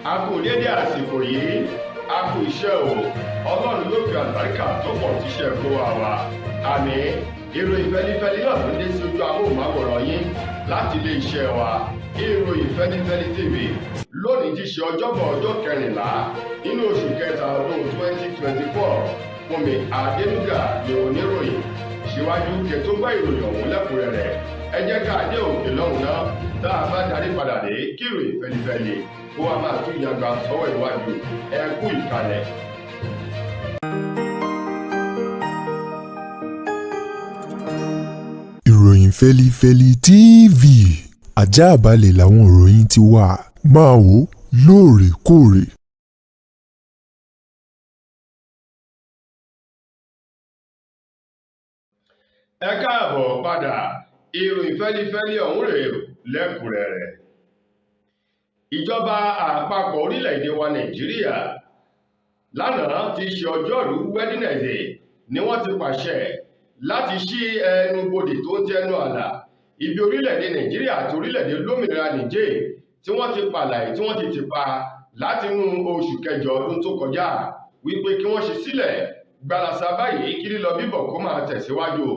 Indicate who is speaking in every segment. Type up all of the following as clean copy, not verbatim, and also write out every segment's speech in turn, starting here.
Speaker 1: A kú dédé àsìkò yìí, a kú iṣẹ́ o. Ọlọ́run yóò fi àlùbáríkà tó pọ̀ tíṣẹ́ kó wa wá. Àmín. Ìròyìn fẹlifẹli náà ló dé sí ojú amóhùnmáwòrán yín láti ilé iṣẹ́ wa, Ìròyìn Fẹlifẹli TV, lónìí ti ṣe ọjọ́bọ̀, ọjọ́ 14 nínú oṣù kẹta ọdún 2024. Fúnmi Adénúgà ni oníròyìn. Síwájú kẹ́ tó gbọ́ ìròyìn ọ̀hún lẹ́kùnrẹ́rẹ́, ẹ jẹ́ ká dé òkè lọ́hùn náà. Tá a bá darí padà dé, kí ìròyìn fẹlifẹli kó wa máa tún yàgbà sọ́wọ́ ìwájú. Ẹ kú ìkàlẹ̀.
Speaker 2: Ìròyìn Fẹlifẹli TV, ajáàbalẹ̀ làwọn ìròyìn ti wà, máa wò lóòrèkóòrè.
Speaker 1: Ẹ káàbọ̀ padà. Ìròyìn fẹlifẹli ọ̀hún rèé lẹ́kùnrẹ́rẹ́. Ìjọba àpapọ̀ orílẹ̀-èdè wa Nàìjíríà lánàá ti ṣe ọjọ́rú Wẹ́dínẹ̀sì ni wọ́n ti pàṣẹ láti ṣí ẹnubodè tó ń tẹnu àlà ibi orílẹ̀-èdè Nàìjíríà àti orílẹ̀-èdè lómìnira Niger tí wọ́n ti pàlàyé tí wọ́n ti tì pa látinú oṣù kẹjọ ọdún tó kọjá, wípé kí wọ́n ṣí sílẹ̀ gbalasa báyìí, kí lílọ bíbọ̀ kó máa tẹ̀síwájú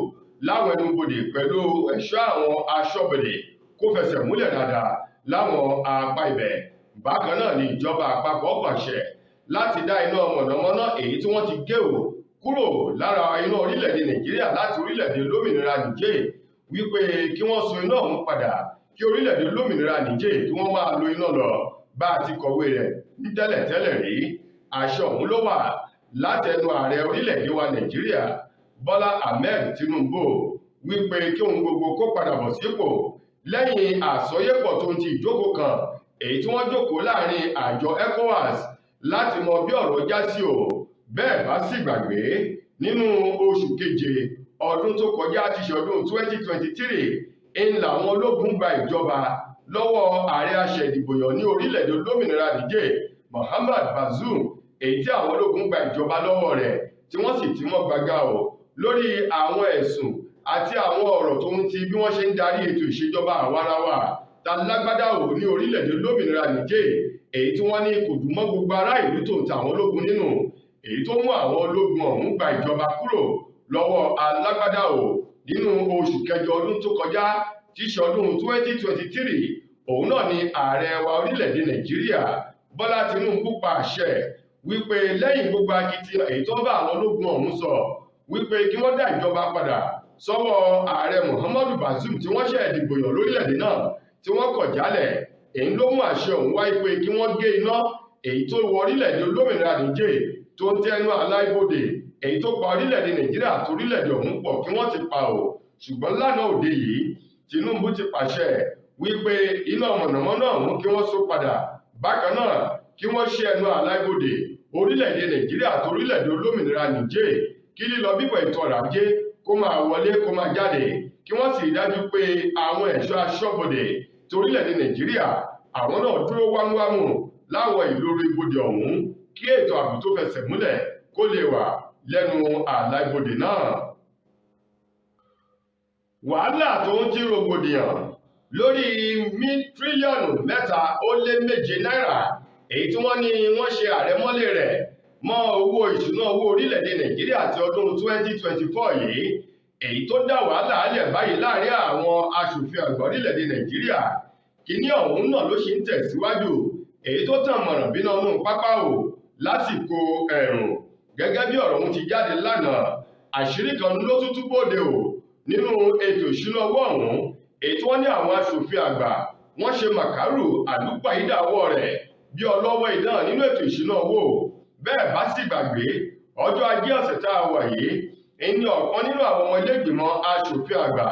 Speaker 1: láwọn ẹnubodè pẹ̀lú ẹ̀ṣọ́ àwọn aṣọ́bodè kó fẹsẹ̀ múlẹ̀ dáadáa láwọn apá ibẹ̀. Bákan náà ni ìjọba àpapọ̀ pàṣẹ láti dá iná mọ̀nàmọ́ná èyí tí wọ́n ti gé ò kúrò lára iná orílẹ̀-èdè Nàìjíríà láti orílẹ̀-èdè lómìnira Niger, wípé kí wọ́n so iná ọ̀hún padà, kí orílẹ̀-èdè lómìnira Niger kí wọ́n máa lo iná lọ bá a ti kọ̀wé rẹ̀ ní tẹ́lẹ̀tẹ́lẹ̀ rí. Àṣẹ ọ̀hún ló wà látẹnu ààrẹ orílẹ̀-èdè wa Nàìjíríà, Bọ́lá Ahmed Tinubu, wípé kí ohun gbogbo kó padà bọ̀ sípò lẹ́yìn àsọyépọ̀ tó ń ti ìjókòó kan èyí tí wọ́n jókòó láàrin àjọ ECOWAS láti mọ bí ọ̀rọ̀ já sí o. Bẹ́ẹ̀ bá sì gbàgbé, nínú oṣù keje ọdún tó kọjá ti ṣe ọdún 2023 ń làwọn ológun gba ìjọba lọ́wọ́ ààrẹ aṣẹ̀dìbòyàn ní orílẹ̀-èdè olómìnira Niger, Muhammad Bazoum, èyí tí àwọn ológun gba ìjọba lọ́wọ́ rẹ̀ tí wọ́n sì ti mọ́ gbaga o lórí àwọn ẹ̀sùn àti àwọn ọ̀rọ̀ tó ń ti bí wọ́n ṣe ń darí ètò ìṣèjọba àwarawa ta lágbádá ò ní orílẹ̀-èdè olómìnira Niger, èyí tí wọ́n ní kò dùn mọ́ gbogbo ará ìlú tó ń ta àwọn ológun nínú, èyí tó mú àwọn ológun ọ̀hún gba ìjọba kúrò lọ́wọ́ alágbádá ò nínú oṣù kẹjọ ọdún tó kọjá tí í ṣe ọdún 2023. Òun náà ni ààrẹ wa orílẹ̀-èdè Nàìjíríà, Bọ́lá Tinubu, pa àṣẹ wípé lẹ́yìn gbogbo akitiyan èyí tó ń bá àwọn ológun ọ̀hún sọ wípé kí wọ́n dá ìjọba padà sọ́wọ́ ààrẹ Muhammadu Bazoum tí wọ́n ṣẹ̀ dìbò yàn lórílẹ̀-èdè náà, tí wọ́n kọ̀ jálẹ̀, èyí ló mú àṣẹ ọ̀hún wáyé pé kí wọ́n gé iná èyí tó wọ orílẹ̀-èdè olómìnira Niger tó ń tẹnu àlà ibodè èyí tó pa orílẹ̀-èdè Nàìjíríà àti orílẹ̀-èdè ọ̀hún pọ̀ kí wọ́n ti pa ò. Ṣùgbọ́n lánàá òde yìí, Tinubu ti pàṣẹ wípé iná mọ̀nàmọ́ná ọ̀hún kí wọ́n so padà, bákan náà kí wọ́n ṣí ẹnu àlà ibodè orílẹ̀-èdè Nàìjíríà àti orílẹ̀-èdè olómìnira Niger, kí lílọ bíbọ̀ ètò ọrọ̀ ajé kó máa wọlé kó máa jáde, kí wọ́n sì dájú pé àwọn ẹ̀ṣọ́ aṣọ́bodè ti orílẹ̀-èdè Nàìjíríà àwọn náà dúró wámúwámú láwọn ìloro ibodè ọ̀hún, kí ètò ààbò tó fẹsẹ̀ múlẹ̀ kó lè wà lẹ́nu ààlà ibodè náà. Wàhálà tó ń ti rògbòdìyàn lórí 3.7 tírílíọ̀nù náírà èyí tí wọ́n ní wọ́n ṣe àrẹ̀mọ́lé rẹ̀ mọ́ owó ìṣúná owó orílẹ̀-èdè Nàìjíríà ti ọdún 2024 yìí, èyí tó dá wàhálà alẹ̀ báyìí láàrin àwọn aṣòfin àgbà orílẹ̀-èdè Nàìjíríà, kínní ọ̀hún náà ló ṣì ń tẹ̀síwájú, èyí tó tàn mọ̀ràn bínú ọdún pápá o lásìkò ẹ̀rùn. Gẹ́gẹ́ bí ọ̀rọ̀ ọ̀hún ti jáde lánàá, àṣírí kan ló tún tú bóde o nínú ètò ìṣúná owó ọ̀hún èyí tí wọ́n ní àwọn aṣòfin àgbà wọ́n ṣe màkàrù àlùpàídà ọwọ́ rẹ̀ bí ọlọ́wọ́ idán nínú ètò ìṣúná owó. Bẹ́ẹ̀ bá sì gbàgbé, ọjọ́ ajé ọ̀sẹ̀ tá a wà yìí ní ọ̀kan nínú àwọn ọmọ ilégbìmọ̀ aṣòfin àgbà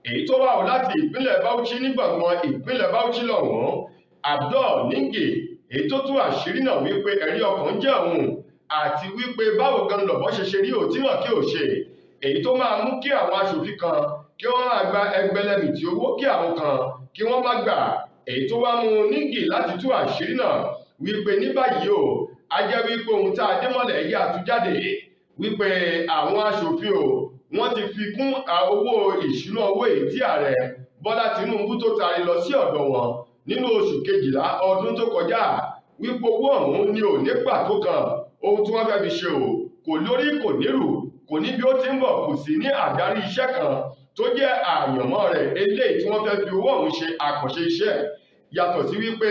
Speaker 1: èyí tó wà láti ìpínlẹ̀ Bauchi nígbàgbọ́n ìpínlẹ̀ Bauchi lọ́wọ́n, Abdul Ningi, èyí tó tú àṣírí náà wípé ẹ̀rí ọkàn jẹ́ òun àti wípé báwo gan lọ̀bọ́ ṣe ṣe rí òtí náà kí ò ṣe, èyí tó máa mú kí àwọn aṣòfin kan kí wọ́n máa gba ẹgbẹ̀lẹ́mìtì owó, kí àwọn kan kí wọ́n má gbà. Èyí tó wá mú Ningi láti tú àṣírí náà wípé ní báyìí o, a jẹ́ wípé ohun tá a dé mọ́lẹ̀ yá tú jáde wípé àwọn aṣòfin o wọ́n ti fi kún owó ìṣúná owó èyí tí ààrẹ Bọ́lá Tinubu tó taari lọ sí ọ̀dọ̀ wọn nínú oṣù kejìlá ọdún tó kọjá. Wípé owó ọ̀hún ni ò ní pàtó kan ohun tí wọ́n fẹ́ fi ṣe o, kò lórí, kò nírù, kò ní bí ó ti ń bọ̀, kò sí ní àdarí iṣẹ́ kan tó jẹ́ àyànmọ́ rẹ̀ eléyìí tí wọ́n fẹ́ fi owó ọ̀hún ṣe àkànṣe iṣẹ́. Yàtọ̀ sí wípé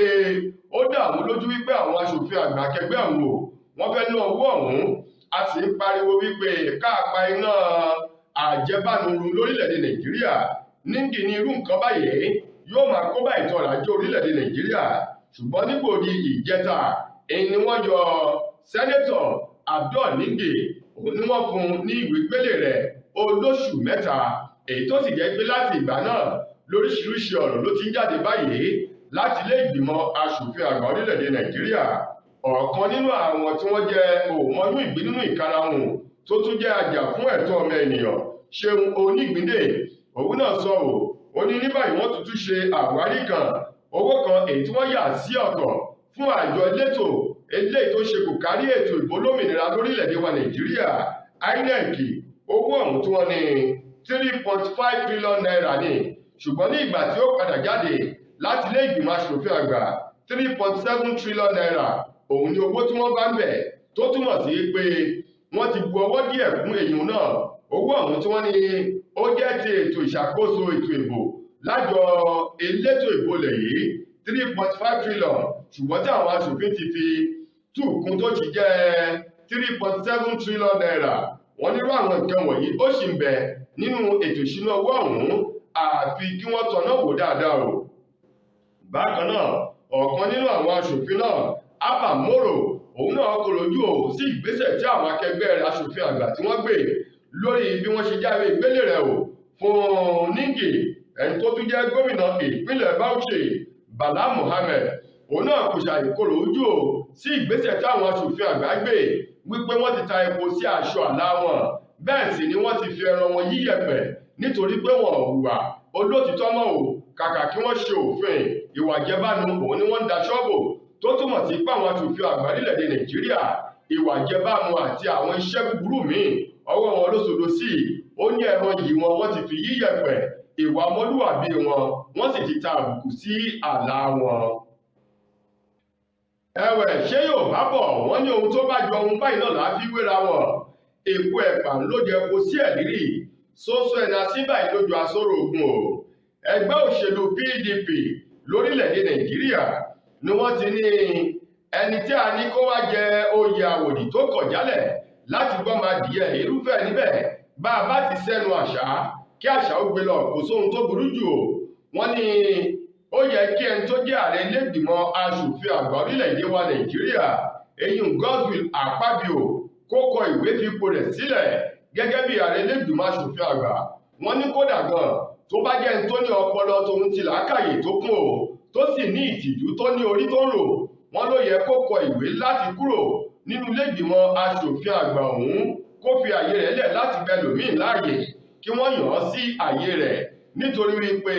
Speaker 1: ó dá àwọn lójú wípé àwọn aṣòfin àgbà akẹgbẹ́ àwọn o, wọ́n fẹ́ ná owó ọ̀hún. A sì ń pariwo wípé káàpa iná àjẹbánu run lórílẹ̀‐èdè Nàìjíríà. Níngì ní irú nǹkan báyìí yóò máa kó bá ètò ọrọ̀ ajé orílẹ̀‐èdè Nàìjíríà. Ṣùgbọ́n nígbòdì ìjẹta èyí ni wọ́n yọ Sẹ́nẹ́tọ̀ Abdul Ningi, òun ni wọ́n fún un ní ìwé gbélé rẹ̀ olóṣù 3, èyí tó sì jẹ́ pé láti ìgbà náà lóríṣiríṣi ọ̀rọ̀ ló ti ń jáde báyìí láti ilé ìgbìmọ̀ aṣòfin àgbà orílẹ̀-èdè Nàìjíríà. Ọ̀kan nínú àwọn tí wọ́n jẹ́ òmọnú ìgbín nínú ìkarahun tó tún jẹ́ ajá fún ẹ̀tọ́ ọmọ ènìyàn, Ṣeun Onígbìndé, òun náà sọ ò ó ní ní báyìí wọ́n tuntun ṣe àwárí kan owó kan èyí tí wọ́n yà sí ọ̀tọ̀ fún àjọ elétò eléyìí tó ṣe kò kárí ètò ìbò lómìnira lórílẹ̀-èdè wa Nàìjíríà, INEC. Owó ọ̀hún tí wọ́n ní 3.5 trillion naira ni, ṣùgbọ́n ní ìgbà tí ó padà jáde láti ilé ìgbìmọ̀ aṣòfin àgbà, 3.7 trillion naira òun ni owó tí wọ́n bá ń bẹ̀, tó túmọ̀ sí pé wọ́n ti bu ọwọ́ díẹ̀ kún èyí náà. Owó ọ̀hún tí wọ́n ní ó jẹ́ ti ètò ìṣàkóso ètò ìbò lájọ elétò ìbò lẹ̀ yìí, 3.5 trillion, ṣùgbọ́n tí àwọn aṣòfin ti fi two kún tó ti jẹ́ 3.7 trillion naira. Wọ́n nírú àwọn nǹkan wọ̀nyí ó sì ń bẹ nínú ètò ìṣúná owó ọ̀hún, àfi kí wọ́n tọ̀nà wò dáadáa o. Bákan náà, ọ̀kan nínú àwọn aṣòfin náà, Abba Moro, òun náà kọ̀rọ̀ ojú ò sí ìgbésẹ̀ tí àwọn akẹgbẹ́ rẹ̀ aṣòfin àgbà tí wọ́n gbé lórí bí wọ́n ṣe jáwé ìgbélé rẹ̀ o fún Ningi. Ẹni tó tún jẹ́ gómìnà ìpínlẹ̀ Bauchi, Bala Mohammed, òun náà kò ṣàìkọ̀rọ̀ ojú ò sí ìgbésẹ̀ tí àwọn aṣòfin àgbà gbé, wípé wọ́n ti ta epo sí aṣọ àlà wọn, bẹ́ẹ̀ sì ni wọ́n ti fi ẹran wọn yíyẹ̀pẹ̀ nítorí pé wọn ò hùwà olótìtọ́ mọ́ o. Kàkà kí wọ́n ṣe òfin ìwà ìjẹbánu, òun ni wọ́n ń da ṣọ́ọ̀bù, tó túmọ̀ sí pé àwọn aṣòfin àgbà orílẹ̀-èdè Nàìjíríà, ìwà ìjẹbánu àti àwọn iṣẹ́ búburú míì ọwọ́ wọn ló sodo sí i. Ó ní ẹran yìí wọn wọ́n ti fi yíyẹ̀pẹ̀ ìwà ọmọlúwàbí wọn, wọ́n sì ti ta àbùkù sí àlà wọn. Ẹ̀wẹ̀, ṣé yóò bá bọ̀ wọ́n ní ohun tó bá jọ ohun báyìí náà láà fi wéra wọn. Èpo ẹ̀pà ló jẹ kó sí ẹ̀lírì sóso ẹ̀nà sí báyìí lójú asóró ogun o. Ẹgbẹ́ òṣèlú PDP lórílẹ̀‐èdè Nàìjíríà ni wọ́n ti ní ẹni tí a ní kó wá jẹ oyè àwòdì tó kọ̀ jálẹ̀ láti gbọ́ máa dìyẹ irúfẹ́ níbẹ̀ bá a bá ti sẹ́nu àṣà kí àṣà ó gbé lọ, kò sóhun tó burú jù o. Wọ́n ní ó yẹ kí ẹni tó jẹ́ ààrẹ ilé-ìgbìmọ̀ aṣòfin àgbà orílẹ̀-èdè wa Nàìjíríà, eyín Godswill Akpabio, kó kọ ìwé fipò rẹ̀ sílẹ̀ gẹ́gẹ́ bí ààrẹ ilé-ìgbìmọ̀ aṣòfin àgbà. Wọ́n ní kódà gan tó bá jẹ́ ẹni tó ní ọpọlọ tòun ti làákàyè tó kún o, tó sì ní ìtìjú, tó ní orí tó ń rò, wọ́n ló yẹ kó kọ ìwé láti kúrò nínú ilé-ìgbìmọ̀ aṣòfin àgbà ọ̀hún, kó fi àyè rẹ̀ lẹ̀ láti gba ẹlòmíín láàyè kí wọ́n yàn án sí àyè rẹ̀, nítorí wípé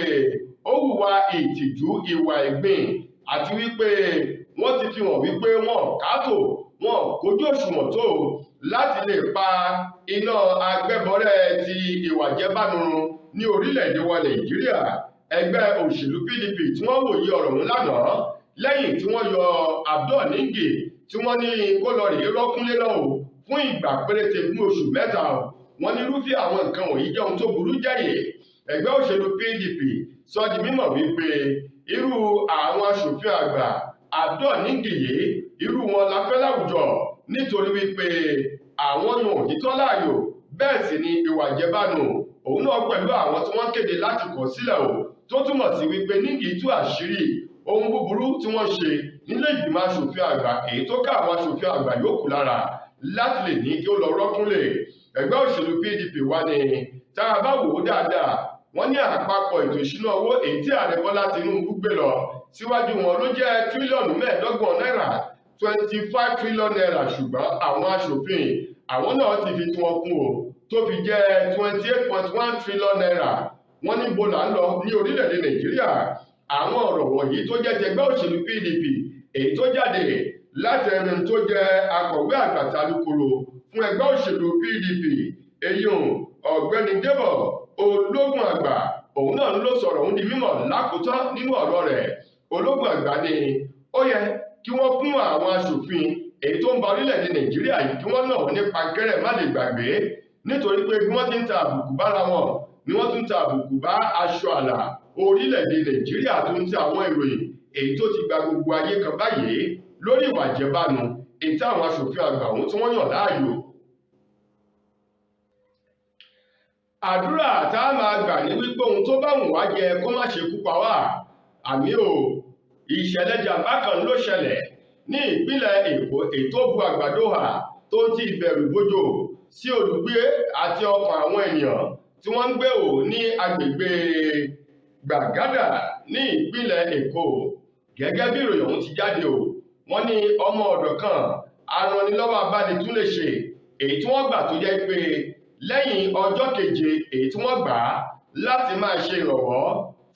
Speaker 1: ó hùwà ìtìjú, ìwà ẹ̀gbin, àti wípé wọ́n ti fi hàn wípé wọn káàtó, wọn kójú òṣùwọ̀n tó láti lè pa iná agbẹ́bọrẹ́ ti ìwà jẹbánu ní orílẹ̀-èdè wa Nàìjíríà. Ẹgbẹ́ òṣèlú PDP tí wọ́n wòye ọ̀rọ̀ ọ̀hún lánàá lẹ́yìn tí wọ́n yọ Abdul Ningi tí wọ́n ní kó lọ rèé rọ́kúnlé náà o fún ìgbà péréte fún oṣù 3 o. Wọ́n ní irúfẹ́ àwọn nǹkan wọ̀nyí jẹ́ ohun tó burú jáyè. Ẹgbẹ́ òṣèlú PDP sọ di mímọ̀ wípé irú àwọn aṣòfin àgbà Abdul Ningi yìí, irú wọn la fẹ́ láwùjọ, nítorí wípé àwọn yan òtítọ́ láàyò, bẹ́ẹ̀ sì ni ìwà ìjẹbánu òun náà pẹ̀lú àwọn tí wọ́n kéde láti kọ̀ sílẹ̀ o, tó túmọ̀ sí wípé Ningi tú àṣírí ohun búburú tí wọ́n ṣe nílé ìgbìmọ̀ aṣòfin àgbà, èyí tó ká àwọn aṣòfin àgbà yòókù lára láti lè ní kí ó lọ rọ́kúnlẹ̀. Ẹgbẹ́ òṣèlú PDP wá ní tá a bá wò ó dáadáa, wọ́n ní àpapọ̀ ètò ìṣúná owó èyí tí ààrẹ Bọ́lá Tinubu gbé lọ síwájú wọn ló jẹ́ tírílíọ̀nù 25 náírà, 25 trillion naira, ṣùgbọ́n àwọn aṣòfin àwọn náà ti fi tiwọn kún o tó fi jẹ́ 28.1 trillion naira. Wọ́n ní bo là ń lọ ní orílẹ̀-èdè Nàìjíríà. Àwọn ọ̀rọ̀ wọ̀nyí tó jẹ́ tẹgbẹ́ òṣèlú PDP èyí tó jáde láti ẹni tó jẹ́ akọ̀wé àgbà tálukoro fún ẹgbẹ́ òṣèlú PDP, eyín ọ̀gbẹ́ni Débọ̀ Ológun Àgbà, òun náà ló sọ̀rọ̀ òun di mímọ̀ lákòótán nínú ọ̀rọ̀ rẹ̀. Ológun Àgbà ni ó yẹ kí Kí wọ́n fún àwọn aṣòfin èyí tó ń ba orílẹ̀-èdè Nàìjíríà yìí, kí wọ́n nà wọ́n ní pankẹ́rẹ́ má lè gbàgbé, nítorí pé bí wọ́n ti ń ta àbùkù bára wọn ni wọ́n tún ta àbùkù bá aṣọ àlà orílẹ̀-èdè Nàìjíríà, tó ń tẹ àwọn ìròyìn èyí tó ti gba gbogbo ayé kan báyìí lórí ìwà ìjẹbánu èyí tí àwọn aṣòfin àgbà ọ̀hún tí wọ́n yàn láàyò. Àdúrà tá a máa gbà ní wípé ohun tó bá wù wá jẹ kó má ṣe kú pa wá, àmì o. Ìṣẹ̀lẹ̀ jàǹbá kan ló ṣẹlẹ̀ ní ìpínlẹ̀ Èkó èyí tó bu àgbàdo hà tó ń ti ìbẹ̀rù bójò sí olùgbé àti ọkàn àwọn ènìyàn tí wọ́n ń gbé ò ní agbègbè Gbàgádà ní ìpínlẹ̀ Èkó. Gẹ́gẹ́ bí ìròyìn ọ̀hún ti jáde o, wọ́n ní ọmọ ọ̀dọ̀ kan aranilọ́wọ́ abánitúnléṣe èyí tí wọ́n gbà tó jẹ́ pé lẹ́yìn ọjọ́ keje èyí tí wọ́n gbà á láti máa ṣe ìrànwọ́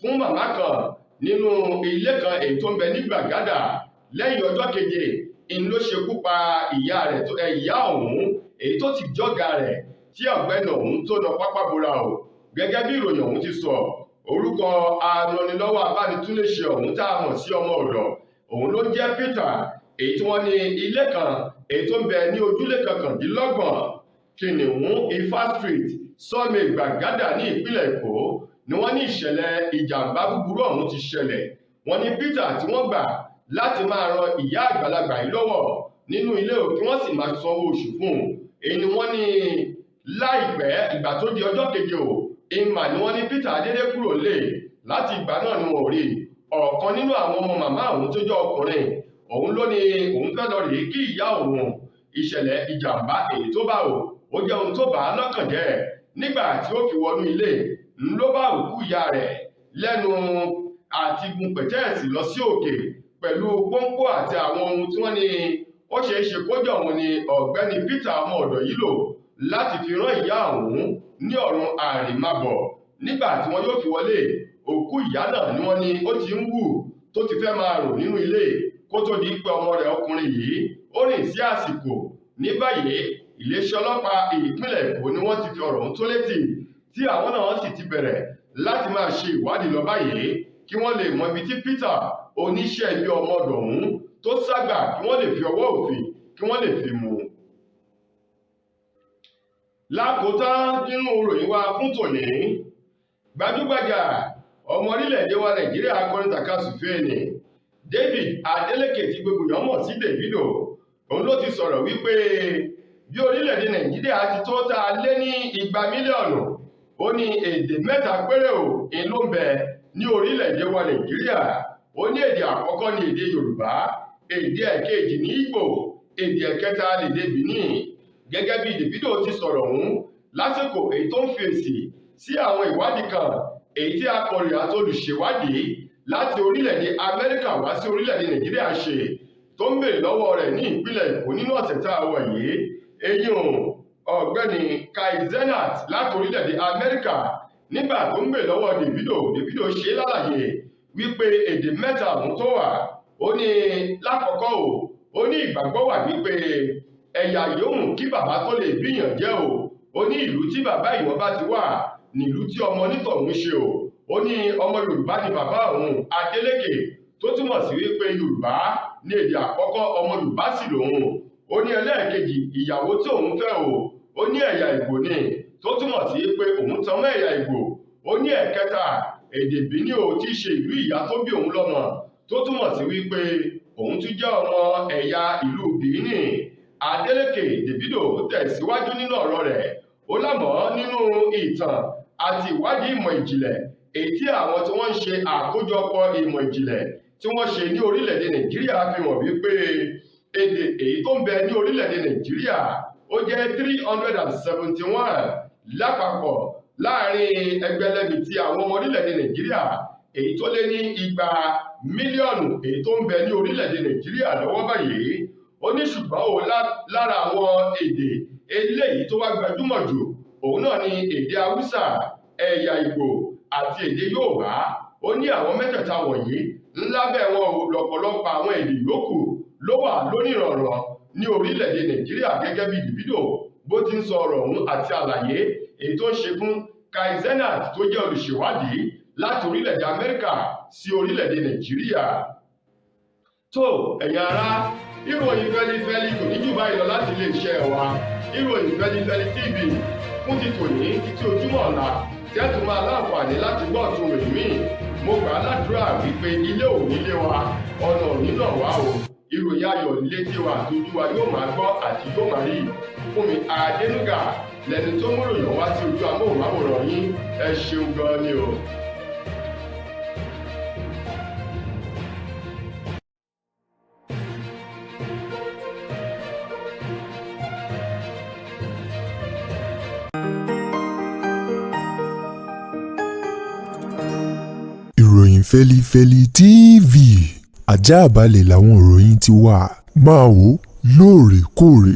Speaker 1: fún màmá kan nínú ilé kan èyí tó ń bẹ ní Gbàgádà, lẹ́yìn ọjọ́ keje ń ló ṣekú pa ìyá rẹ̀ tó ìyá ọ̀hún èyí tó ti jọ́gà rẹ̀ tí ọ̀gbẹ́ni ọ̀hún tó lọ pápá bora o. Gẹ́gẹ́ bí ìròyìn ọ̀hún ti sọ, orúkọ aranilọ́wọ́ abánitúnléṣe ọ̀hún tá a mọ̀ sí ọmọ ọ̀dọ̀ òun ló jẹ́ Peter, èyí tí wọ́n ní ilé kan èyí tó ń bẹ ní ojúlé 29 Kìnìún Ifá Street, Sọ́mi, Gbàgádà ní ìpínlẹ̀ Èkó ni wọ́n ní ìṣẹ̀lẹ̀ ìjàmbá búburú ọ̀hún ti ṣẹlẹ̀. Wọ́n ní Peter tí wọ́n gbà láti máa ran ìyá àgbàlagbà yìí lọ́wọ́ nínú ilé o, kí wọ́n sì máa sanwó oṣù fún un. Èyí ni wọ́n ní láìpẹ́ ìgbà tó di ọjọ́ keje o, ìmà ni wọ́n ní Peter adédé kúrò lé. Láti ìgbà náà ni wọn ò rí. Ọ̀kan nínú àwọn ọmọ màmá òun tó jẹ́ ọkùnrin òun ló ní òun fẹ́ lọ rèé kí ìyá òun. Ìṣẹ̀lẹ̀ ìjàmbá èyí tó bá o, ó jẹ́ ohun tó bà á lọ́kàn jẹ́. Nígbà tí ó fi wọnú ilé ló bá òkú ìyá rẹ̀ lẹ́nu àti gun pẹ̀tẹ́ẹ̀sì lọ sí òkè pẹ̀lú pọ́npọ́ àti àwọn ohun tí wọ́n ní ó ṣeé ṣe kó jẹ́ òun ni ọ̀gbẹ́ni Peter ọmọ ọ̀dọ̀ yìí lò láti fi rán ìyá òun ní ọ̀run àrìnmábọ̀. Nígbà tí wọ́n yóò fi wọlé, òkú ìyá náà ni wọ́n ní ó ti ń wù tó ti fẹ́ máa rò nínú ilé kó tó di pé ọmọ rẹ̀ ọkùnrin yìí ó rìn sí àsìkò. Ní báyìí, iléeṣẹ́ ọlọ́pàá ìpínlẹ̀ Èkó ni wọ́n ti fi ọ̀rọ̀ ọ̀hún tó létí, tí àwọn náà sì ti bẹ̀rẹ̀ láti máa ṣe ìwádìí lọ báyìí kí wọ́n lè mọ ibi tí Peter oníṣẹ́ ibi ọmọ ọ̀dọ̀ ọ̀hún tó ságbà, kí wọ́n lè fi ọwọ́ òfin kí wọ́n lè fi mú un. Lákòótán nínú ìròyìn wa fún tòní, gbajúgbajà ọmọ orílẹ̀-èdè wa Nàìjíríà akọrin tàkasùfèé ni David Adeleke tí gbogbo èèyàn mọ̀ sí Davido, òun ló ti sọ̀rọ̀ wípé bí orílẹ̀-èdè Nàìjíríà ti tó tá a lé ní 2 mílíọ̀nù, ó ní èdè 3 péré ò ń ló ń bẹ ní orílẹ̀-èdè wa Nàìjíríà. Ó ní èdè àkọ́kọ́ ní èdè Yorùbá, èdè ẹ̀kejì ní Ìgbò, èdè ẹ̀kẹta lèdè Benin. Gẹ́gẹ́ bí Davido ti sọ̀rọ̀ ọ̀hún lásìkò èyí tó ń fèsì sí àwọn ìwádìí kan èyí tí akọ̀ròyìn àti olùṣèwádìí láti orílẹ̀-èdè Amẹ́ríkà wá sí orílẹ̀-èdè Nàìjíríà ṣe, tó ń béèrè lọ́wọ́ rẹ̀ ní ìpínlẹ̀ Èkó nínú ọ̀sẹ̀ tá a wà yìí. Eyín ọ̀gbẹ́ni Kai Zenat láti orílẹ̀-èdè Amẹ́ríkà, nígbà tó ń béèrè lọ́wọ́ Davido, Davido ṣe lálàyé wípé èdè 3 ọ̀hún tó wà. Ó ní lákọ̀ọ́kọ́ o, ó ní ìgbàgbọ́ wà wípé ẹ̀yà yòówù kí bàbá tó lè bíyàn jẹ́ o. Ó ní ìlú tí bàbá ìwọ̀n bá ti wà nílùú tí ọmọ onítọ̀hún ṣe o. Ó ní ọmọ Yorùbá ni bàbá òun Adeleke, tó túmọ̀ sí wípé Yorùbá ní èdè àkọ́kọ́, ọmọ Yorùbá sì lòun. Ó ní ẹlẹ́ẹ̀kejì, ìyàwó tí òun fẹ́ o, ó ní ẹ̀yà Ìgbò ni, tó túmọ̀ sí pé òun tan mọ́ ẹ̀yà Ìgbò. Ó ní ẹ̀kẹta, èdè Benin o, tí í ṣe ìlú ìyá tó bí òun lọ́mọ, tó túmọ̀ sí wípé òun tún jẹ́ ọmọ ẹ̀yà ìlú Benin. Adeleke Davido tẹ̀síwájú nínú ọ̀rọ̀ rẹ̀, ó lámọ̀ nínú ìtàn àti ìwádìí ìmọ̀ ìjìnlẹ̀ èyí tí àwọn tí wọ́n ń ṣe àkójọpọ̀ ìmọ̀ ìjìnlẹ̀ tí wọ́n ṣe ní orílẹ̀-èdè Nàìjíríà fi hàn wípé èdè èyí tó ń bẹ ní orílẹ̀-èdè Nàìjíríà ó jẹ́ 371 lápapọ̀ láàrin ẹgbẹ̀lẹ́mìtì àwọn ọmọ orílẹ̀-èdè Nàìjíríà èyí tó lé ní 2 mílíọ̀nù èyí tó ń bẹ ní orílẹ̀-èdè Nàìjíríà lọ́wọ́ báyìí. Ó ní ṣùgbọ́n o, lára àwọn èdè eléyìí tó wá gbajúmọ̀ jù òun náà ni èdè Haúsá, ẹ̀yà Ìgbò àti èdè Yorùbá. Ó ní àwọn mẹ́tẹ̀ẹ̀ta wọ̀nyí ńlábẹ́ wọn lọ́pọ̀lọpọ̀ àwọn èdè yòókù ló wà lónìrànràn ní orílẹ̀-èdè Nàìjíríà. Gẹ́gẹ́ bí Davido bó ti ń sọ ọ̀rọ̀ ọ̀hún àti àlàyé èyí tó ń ṣe fún Kai Zenat tó jẹ́ olùṣèwádìí láti orílẹ̀-èdè Amẹ́ríkà sí orílẹ̀-èdè Nàìjíríà. Tó ẹ̀yin ará, ìròyìn fẹlifẹli kò ní jù báyìí lọ láti iléeṣẹ́ wa, Ìròyìn Fẹlifẹli TV, fún ti tòní títí ojúmọ́ ọ̀la tí ẹ tún máa láǹfààní láti gbọ́ ọ̀tun ròyìn míì. Mo gbà á ládùúrà wípé ilé ò ní lé wa, ọ̀nà ò ní nà wá o. Ìròyìn ayọ̀ létí wa àti ojú wa yóò máa gbọ́ àti yóò máa rí. Fúnmi Adénúgà lẹni tó mú ròyìn wá sí ojú amóhùnmáwòrán yín. Ẹ ṣeun gan ni o.
Speaker 2: Ìròyìn Fẹ́lifẹ́li TV, ajáàbalẹ̀ làwọn ìròyìn ti wà. Máa wò lóòrèkóòrè.